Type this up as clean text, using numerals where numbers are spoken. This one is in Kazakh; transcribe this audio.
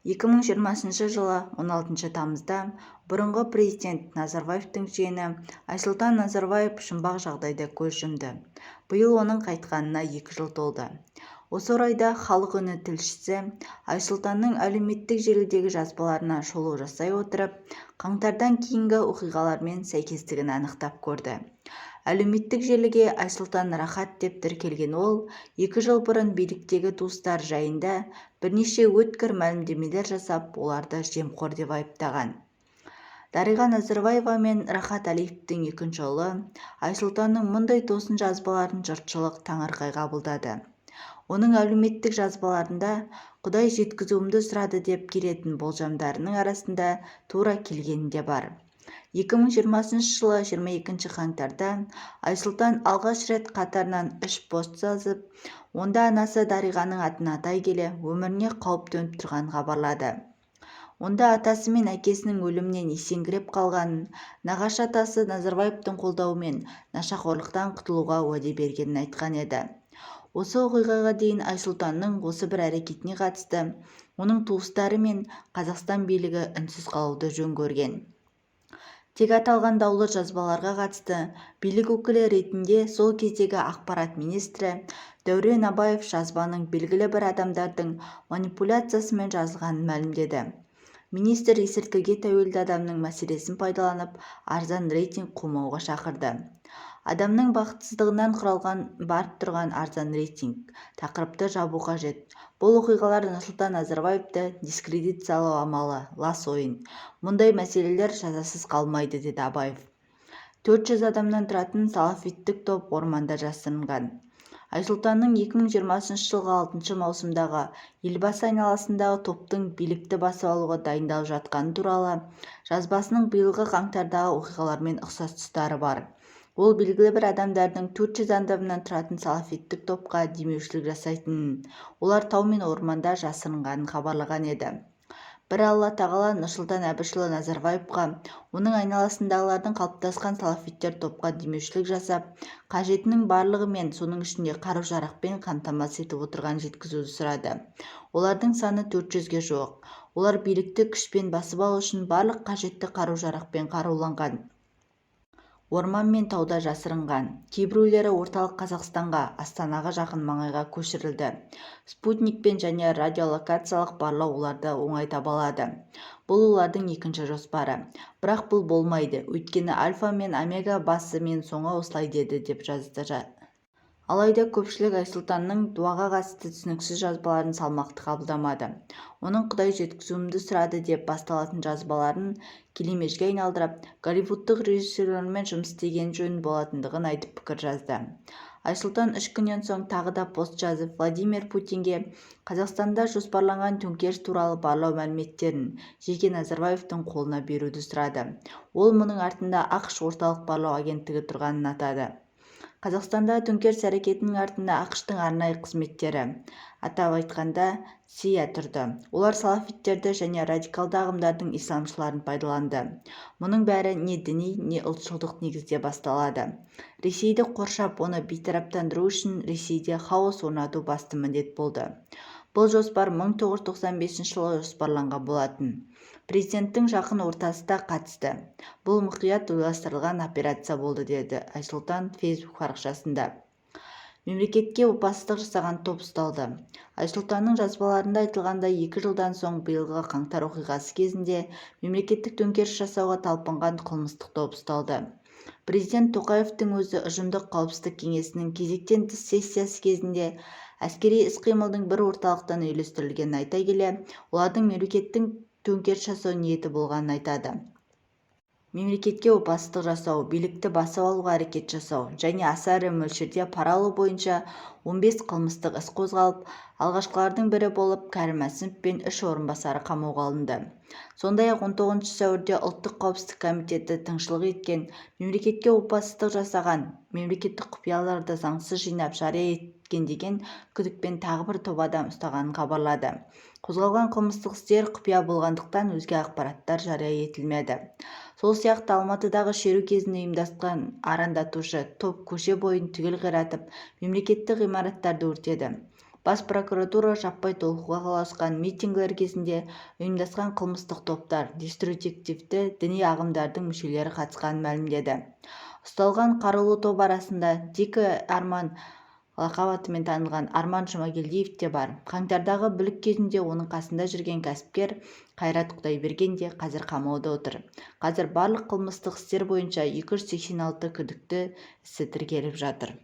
2020 жылы 16 тамызда бұрынғы президент Назарбаевтың жиені Айсұлтан Назарбаев жұмбақ жағдайда көз жұмды. Биыл оның қайтқанына 2 жыл толды. Осы орайда Халық үні тілшісі Айсұлтанның әлеуметтік желідегі жазбаларына шолу жасай отырып, қаңтардан кейінгі оқиғалармен сәйкестігін анықтап көрді. Әлеуметтік желіге Айсұлтан Рахат деп тіркелген ол 2 жыл бұрын биліктегі туыстары жайында бірнеше өткір мәлімдемелер жасап, оларды жемқор деп айыптаған. Дариға Назарбаева мен Рахат Әлиевтің екінші ұлы Айсұлтанның мұндай тосын жазбаларын жұртшылық таңырқай қабылдады. Оның әлеуметтік жазбаларында «Құдай жеткізуімді сұрады» деп келетін болжамдарының арасында тура келгені де бар. 2020 жылы 22 қаңтарда Айсұлтан алғаш рет қатарынан үш пост жазып, онда анасы Дариғаның атын атай келе, өміріне қауіп төніп тұрғанын хабарлады. Онда атасы мен әкесінің өлімінен есеңгіреп қалғанын, нағашы атасы Назарбаевтың қолдауымен нашақорлықтан құтылуға уәде бергенін айтқан еді. Осы оқиғаға дейін Айсұлтанның осы бір әрекетіне қатысты оның туыстары мен Қазақстан билігі үнсіз қалуды жөн көрген. Тек аталған даулы жазбаларға қатысты билік өкілі ретінде сол кездегі ақпарат министрі Дәурен Абаев жазбаның белгілі бір адамдардың манипуляциясымен жазылғанын мәлімдеді. Министр есірткіге тәуелді адамның мәселесін пайдаланып, арзан рейтинг қумауға шақырды. «Адамның бақытсыздығынан құралған барып тұрған арзан рейтинг. Тақырыпты жабу қажет. Бұл оқиғалар Нұрсұлтан Назарбаевты дискредитациялау амалы, лас ойын. Мұндай мәселелер жазасыз қалмайды», – деді Абаев. 400 адамнан тұратын салафиттік топ орманда жасырынған. Айсұлтанның 2020 жылғы 6 маусымдағы елбасы айналасындағы топтың билікті басып алуға дайындалып жатқаны туралы жазбасының биылғы қаңтардағы оқиғалармен ұқсас тұстары бар. Ол белгілі бір адамдардың 400 адамнан тұратын салафиттік топқа демеушілік жасайтынын, олар тау мен орманда жасырынғанын хабарлаған еді. «Бір Алла тағала Нұрсұлтан Әбішұлы Назарбаевқа, оның айналасындағылардың қалыптасқан салафиттер топқа демеушілік жасап, қажетінің барлығымен, соның ішінде қару-жарақпен қамтамасыз етіп отырғанын жеткізуді сұрады. Олардың саны 400-ге жуық. Олар билікті күшпен басып алу үшін барлық қажетті қару-жарақпен қаруланған. Орман мен тауда жасырынған. Кейбіреулері орталық Қазақстанға, Астанаға жақын маңайға көшірілді. Спутникпен және радиолокациялық барлау оларды оңай таба алады. Бұл олардың екінші жоспары. Бірақ бұл болмайды, өйткені Альфа мен Омега басы мен соңы осылай деді», – деп жазды. Алайда көпшілік Айсұлтанның дуаға қатысты түсініксіз жазбаларын салмақты қабылдамады. Оның «Құдай жеткізуімді сұрады» деп басталатын жазбаларын келемежге айналдырып, голливудтық режиссерлермен жұмыс істеген жөн болатындығын айтып пікір жазды. Айсұлтан 3 күннен соң тағы да пост жазып, Владимир Путинге Қазақстанда жоспарланған төңкеріс туралы барлау мәліметтерін жеке Назарбаевтың қолына беруді сұрады. Ол мұның артында АҚШ Орталық барлау агенттігі тұрғанын атады. Қазақстандағы төңкеріс әрекетінің артында АҚШ-тың арнайы қызметтері, атап айтқанда, СИА тұрды. Олар салафиттерді және радикалды ағымдардың исламшыларын пайдаланды. Мұның бәрі не діни, не ұлтшылдық негізде басталады. Ресейді қоршап, оны бейтараптандыру үшін Ресейде хаос орнату басты міндет болды. Бұл жоспар 1995 жылы жоспарланған болатын. Президенттің жақын ортасы да қатысты. Бұл мұқият ойластырылған операция болды», – деді Айсұлтан Facebook парақшасында. Мемлекетке опасыздық жасаған топ ұсталды. Айсұлтанның жазбаларында айтылғандай, 2 жылдан соң биылғы қаңтар оқиғасы кезінде мемлекеттік төңкеріс жасауға талпынған қылмыстық топ ұсталды. Президент Тоқаевтың өзі Ұжымдық қауіпсіздік кеңесінің кезектен тыс сессиясы кезінде әскери іс-қимылдың бір орталықтан үйлестірілгенін айта келе, олардың мемлекеттік төңкеріс жасау ниеті болғанын айтады. Мемлекетке опасыздық жасау, билікті басып алуға әрекет жасау және аса ірі мөлшерде пара алу бойынша 15 қылмыстық іс қозғалып, алғашқылардың бірі болып Кәрім Мәсімов пен үш орынбасары қамауға алынды. Сондай-ақ 19 сәуірде Ұлттық қауіпсіздік комитеті тыңшылық еткен, мемлекетке опасыздық жасаған, мемлекеттік құпияларды заңсыз жинап, жария еткен деген күдікпен тағы бір топ адам ұстағанын хабарлады. Қозғалған қылмыстық істер құпия болғандықтан өзге ақпараттар жария етілмеді. Сол сияқты Алматыдағы шеру кезінде ұйымдасқан арандатушы топ көше бойын түгел қиратып, мемлекеттік ғимараттарды өртеді. Бас прокуратура жаппай толқуға ұласқан митингілер кезінде ұйымдасқан қылмыстық топтар, деструктивті діни ағымдардың мүшелері қатысқанын мәлімдеді. Ұсталған қарулы топ арасында «Дикий Арман» лақап атымен танылған Арман Жұмагелдиев те бар. Қаңтардағы бүлік кезінде оның қасында жүрген кәсіпкер Қайрат Құдайберген де қазір қамауда отыр. Қазір барлық қылмыстық істер бойынша 286 күдікті ісі тергеліп жатыр.